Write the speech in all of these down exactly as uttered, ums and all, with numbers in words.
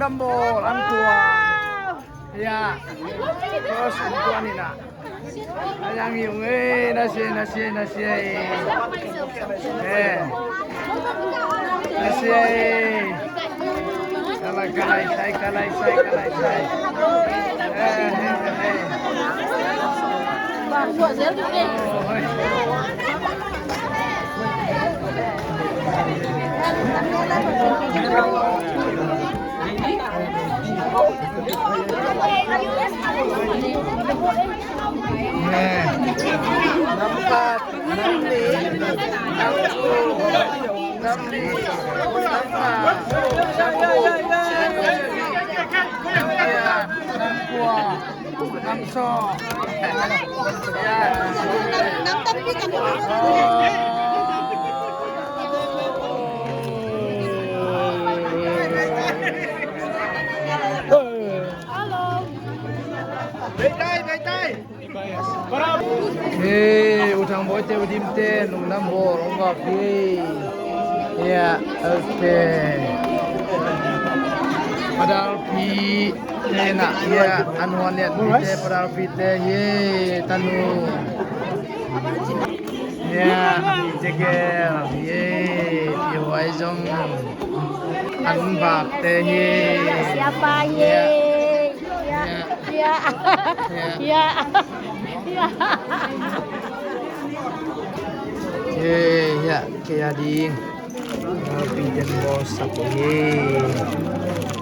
Dambol an tua. Ya. Cross an tua ni na. Ayang yung eh, nasi, nasi, nasi eh. Eh. Nasi eh. Kalai, kalai, sai, kalai, sai, kalai, sai. Eh, eh, eh, eh. Oh, eh. Hello. Hei, U Thang Bawi te, U Dim te, lungdam bawl, hong vak hi. Ya, ok. Padalpi te na, ya, an huan lian te, Padalpi te, ye, tanu. Ya, a pi tegel, ye, pi huai zong an vak te, ye. Siapa, ye. Ya. Ya. Ya. Ya. Ya. Ye, ya, kei a ding. Pi den bawlsak uh hi.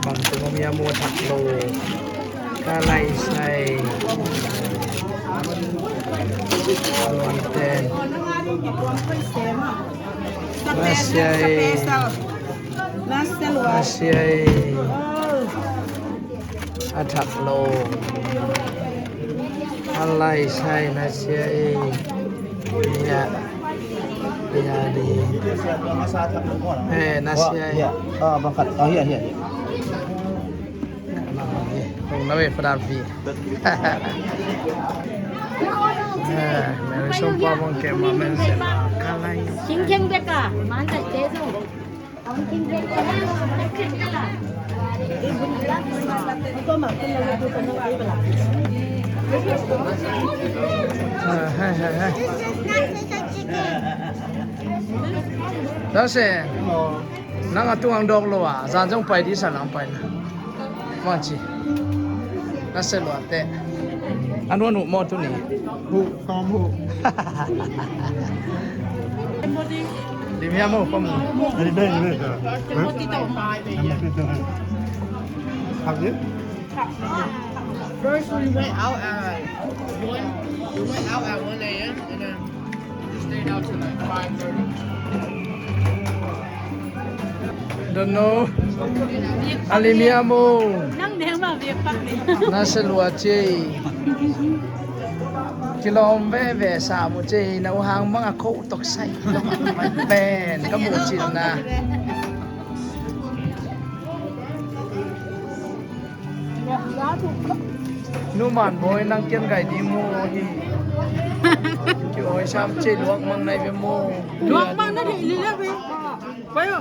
Bang tung om ia mu thak lo. Ka lai sai. Luan ten. Nasiai. Nasiai. A thak lo. A lai sai nasiai. Ya. Ya di. Eh, nasiai. Ah, bangkat. Oh, ya, ya, ya. Kong na ve Padalpi. Eh, Mary Sumpa bang ke ma men se. King King beka, man ta te so. Tase, nang a tung ang dawk lo a, zan zong pai di sa nang pai na. Mang ci. Na se luat te. An wan uh maw tuni. Huh, kawm huh. Lim hiam uh, kawm uh. Lim hiam, lim hiam. Lim hiam. Hak lim. First we went out at like one. We went out at one a.m. and then we just stayed out till like five thirty. Don't know. A lim hiam uh. Nang neng ma viak pak ni. Na se luat ci. Kilawm veve sa mu ci. Na uh hang mang a ko tok sai. Pen ka mu cin na. Nu Man Bawi nang kian gai di mu hi. Ki oi sam ci luak mang nai ve mu. Luak mang na di li la ve. Pai o.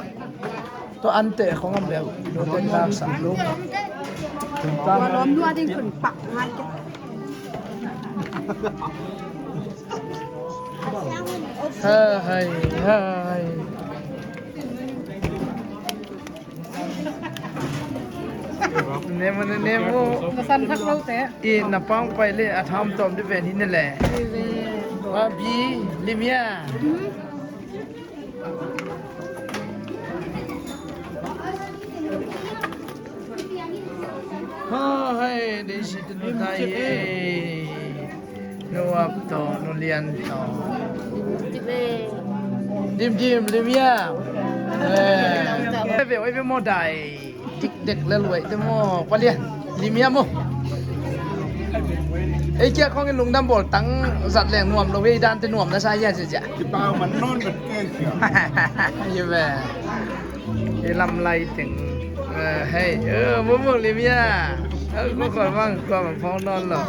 To ante khong am leu. Lo ten lak sa lo. Wa lom lua ding khun pak ngai ke. Ha hai hai. Nemu, nemu. Na san thak lo te. I na pang pai le a tham tom de ven hi ne le. Wa bi lim ia. Ha hai, dei si te nu tai ye. Nu ap to, nu lian to. Dim dim, lim ia. Eh. Oi ve, oi ve mo dai. Dik dek le luai te maw, palian. Lim hiam maw. Ei kia khong in lungdam bawl tang zat leng nuam lo, ei dan te nuam na sa ia cia cia. Kipau man non mat kei cia. Hi ve. Ei lam lai teng. Eh, hei, eh, mu mu lim ia. Eh, ko ko mang, ko mang phong non lo.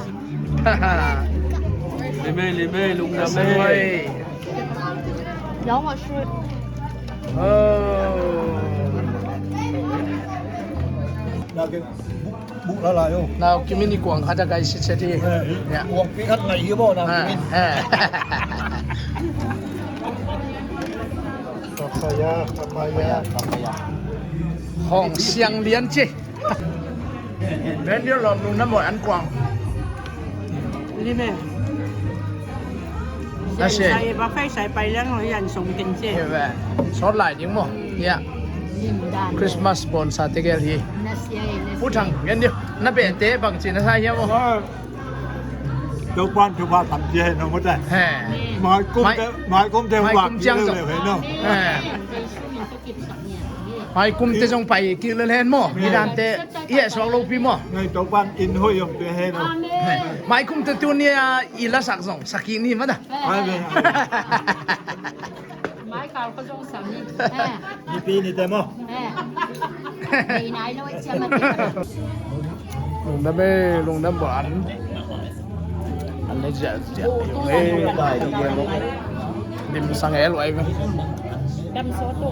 Lim ei, lim ei, lungdam ei. Oi. Lawng a sut. Oh. Nakin buk, buk lalai oh. Nau Kimin i kuang khat a kai sit set hi. Eh, ya. Kuang pi khat ngai hi maw, Nau Kimin. Eh, eh. Papaya, papaya, papaya. Hong siang lian ci. Ben dia lom nung na mo an kuang. Lime. Na sia. Sai ba fai sai pai lang yan song ken ci. Sawt lai ding maw. Ya. Christmas bon sa tegel hi. Pu Thang, gen diu. Na beh te bang ci na sa hiam maw? Topan, Topan tam ci he no mo ta. He. Mai kum te, mai kum te mai kum ciang zong. He. Mai kum te zong pai kik lel hen maw. Hi dan te i eh suak lo pi maw. Ngai Topan in hoi yong te he no. He. Mai kum te tu ni a i la sak zong sak kik ni ma ta. Mai kal ko zong sam ni. Eh. Nipi ni te maw. Eh. Ni nai lo i cia ma te. Lungdam e, lungdam bo an. An ne zia zia. Lim sang e lo ai ve. Dam so to.